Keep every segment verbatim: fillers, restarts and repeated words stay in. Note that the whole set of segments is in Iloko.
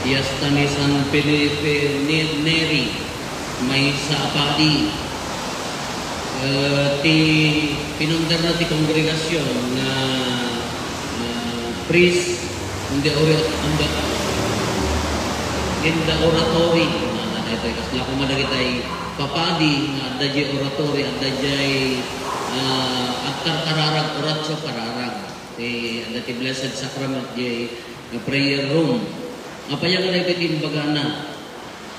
Fiesta ni San Felipe Ne-, Neri, maysa a padi. Eh, ti pinundarna ti kongregasyon nga, ah, priest in the ora-, in the, in the oratory. Nga, daytoy, kasla koma dagitay papadi nga adda jay oratory, adda jay, ah, agkarkararag, oratio kararag. Ti, adda ti Blessed Sacrament jay nga prayer room. Apay nga daytoy ti imbagana?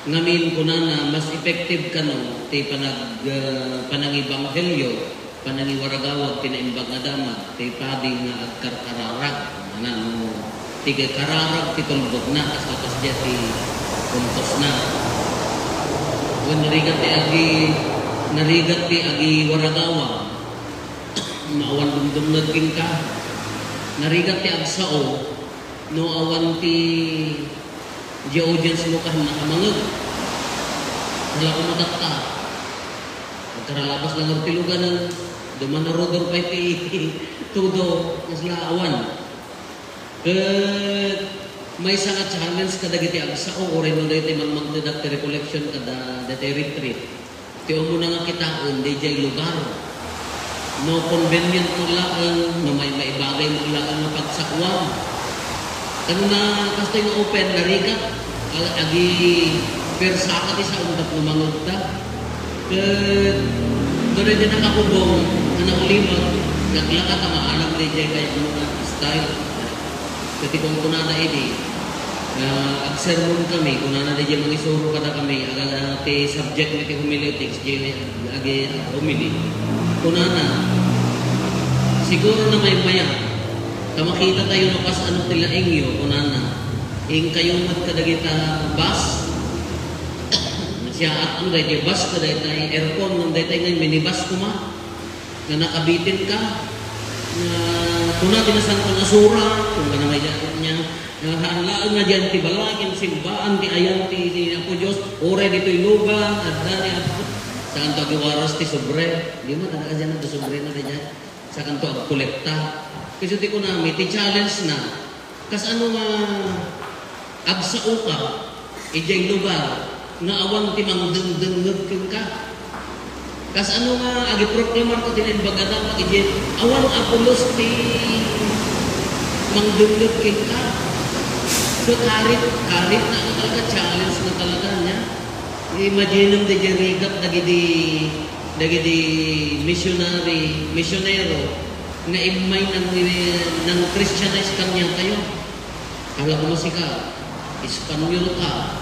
Ngamin kunana, mas effective kano ti panag-, ah, panangibanghelio, panangiwaragawag ti Naimbag nga Damag, ti padi nga agkarkararag. Ano, ti kararag ti tulbodna, kas, kas dia ti puntosna. Wen narigat ti agi-, narigat ti agiwaragawag, no awan dumdumngeg kenka. Narigat ti agsao, no awan ti, di audience mo ken nakamangeg. Wala ko matatta. Agkaralabas lang ti luganan, duman na Rodor pay ti tudo, kasla awan. Ket maysa nga challenge kadagiti agsao, uray no daytoy mangmangtedak ti recollection kada daytoy retreat. Ti umuna nga kitaen, daydiay lugar. No convenient mo laeng, no may maibagay mo laeng nga pagsaoam. Kano na, kastoy nga open, narigat, ag-, agi-, persaka ti saom tapno mangegda. Ket, no daydiay nakakubong, nga naulimek, naglakat a maalam daydiay kayatmo nga style. Ket ti kunkunana idi, ah, agsermon kami, kunana daydiay mangisuro kadakami, aga-, ti subject mi ti homiletics, jay ag-, agi-, homily. Kunana, siguro na maymayat, ta makitatayo no kasano ti laingyo, kunana, inkayo met kadagita bus, siyaat ang daydiay bus, kadayta aircon, ngem dayta ngay minibus koma. Nga nakabitin ka, nga kuna ti nasanto nga sura, kung ka na may niya, nga haan laeng nga diyan ti balay, ken simbaan ti ayan ti, ti Apo Dios, uray ditoy lugar, adda ni Apo, saanto agiwaras ti sobre, di man, adda ka diyan, adda sobre na diyan, saanto agkolekta. Kasi ti kunami, ti challenge na, kasano nga agsaoka idiay lugar nga awan ti mangdengdengngeg kenka? Kasano nga agiproklamarko ti Naimbag a Damag idiay awan a pulos ti mangdengngeg kenka? So, karit, karit na talaga, challenge na talaga niya. Imaginem daydiay rigat dagidi, dagidi missionary, misionero nga immay nang, nang Christianize kaniatayo. Ala koma sika, Espanyol ka,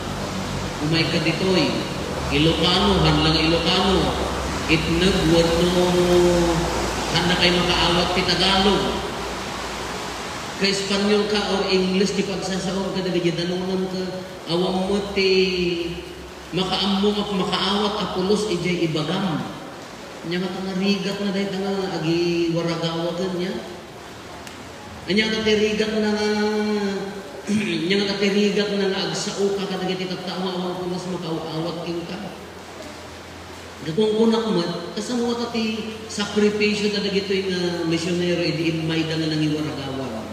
umay ka ditoy, Ilocano, haan lang Ilocano, itneg wenno haan na kay makaawat ti Tagalog. Ka Espanyol ka or English ti pagsasaom kadagidi danonam ket awan met ti makaammo nga makaawat a pulos idiay ibagam. Ania nga ta nga rigat na dayta nga agiwaragawagen nia? Ania nga ti rigat na nga, ania nga ti rigat na nga agsaoka kadagiti tattao nga awan pulos makaaw-awat kenka? Nakunkunak met, kasano nga ti sakripisyo ta dagitoy nga misionero idi immayda nga nangiwaragawag?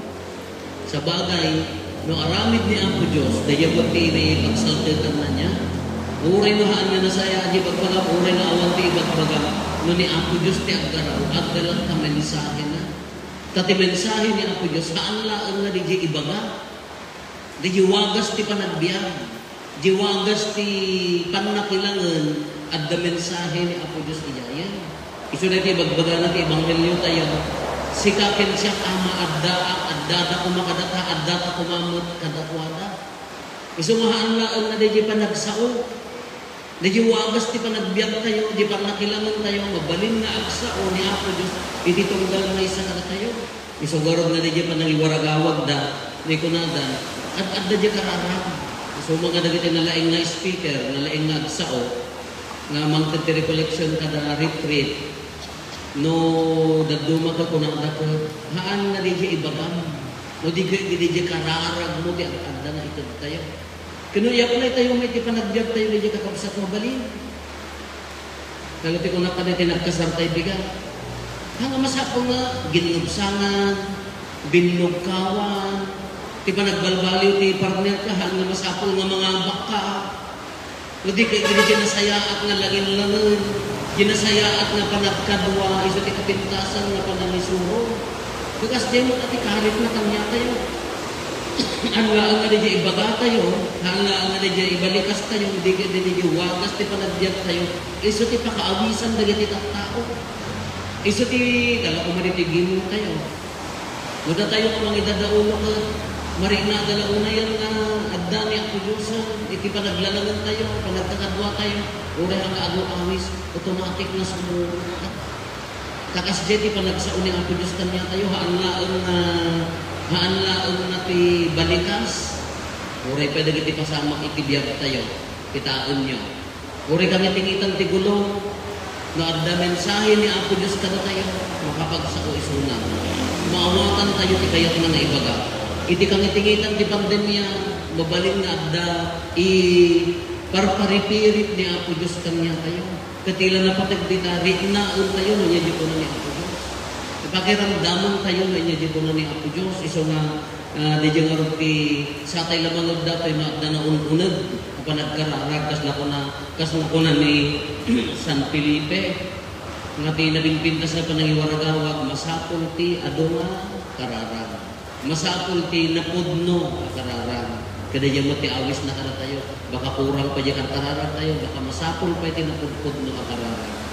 Sabagay, no aramid ni Apo Dios, dayta met ti pagsaltetanna nia. Uray no haan nga nasayaat ti ibagbagam, uray no awan ti ibagbagam, no ni Apo Dios ti aggaraw, adda latta mensahena. Ta ti mensahe ni Apo Dios, haan laeng nga daydiay ibaga. Daydiay wagas ti panagbiag. Daydiay wagas ti pannakilangen, adda mensahe ni Apo Dios idiayen. Isu daytoy ibagbagana ti ebanghelio tayo, sika ken siak, Ama, addaak, addada koma kadata, addata koma met kadakuada. Isu nga haan laeng nga daydiay panagsao. Daydiay wagas ti panagbiagtayo, daydiay pannakilangentayo, mabalin nga agsao ni Apo Dios iti tunggal maysa kadatayo. Isu ngarud nga daydiay panangiwaragawagda, ni kunada, ad-adda diay kararag. Isu nga dagiti nalaing nga speaker, nalaing nga agsao, nga mangted ti recollection kada retreat, no dadduma ka kunada ket, haan nga daydiay ibagam, no di ket daydiay kararagmo ti ad-adda nga itedtayo. Ken no i-apply tayo met iti panagbiagtayo daydiay, kakabsat, mabalin. Kano ti kunak kadaytoy nagkasar tay bigat? Haan nga masapul nga ginnubsangan, binnugkawan, Di ba nagbalbaliw ti partner ka, haan nga masapul nga mangabak ka? No di kay, di ginasayaat nga langin-langin, ginasayaat nga panagkadua, isu ti kapintasan nga panangisuro. Because di mo ati karit na kanya tayo. Ang laang nga di ibaga tayo, ang laang nga di ibalikas tayo, di ka di wagas ti panagbiag tayo. Isu ti pakaawisan dagiti tattao. Isu ti, kala ko man iti gimong tayo. No datayo nga mangidadaolo ket mariknada la unayen nga adda ni Apo Dios iti panaglalangen tayo, panagkakadua tayo, uray nga adu-awis, automatic nga sumurot. Ta kasdiay ti panagsao ni Apo Dios kaniatayo, haan laeng nga, haan laeng nga ti balikas, uray pay dagiti pasamak iti biag tayo, kitaenyo. Uray kangitingitan ti gulong, no adda mensahe ni Apo Dios kadatayo, makapagsao isuna. Maawatan tayo ti kayatna nga ibaga. Iti kangitingitan ti pandemia, mabalin nga adda i parparipirit ni Apo Dios kaniatayo. Ket ti la napateg dita, riknaentayo no ania diay kuna ni Apo Dios. Ipakiramdamentayo no ania diay kuna ni Apo Dios. Isu nga, ah, diay ngarud ti satay la mangudda toy nga adda naun-uneg a panagkararag, kas nakuna, kas nakuna ni San Felipe, nga ti nabingpintas nga panangiwaragawag, masapul ti adu nga kararag. Masapul ti napudno a kararag. Kada diay met ti awisna kadatayo, baka kurang pay diay karkararag tayo, baka masapul pay ti napudpudno a kararag.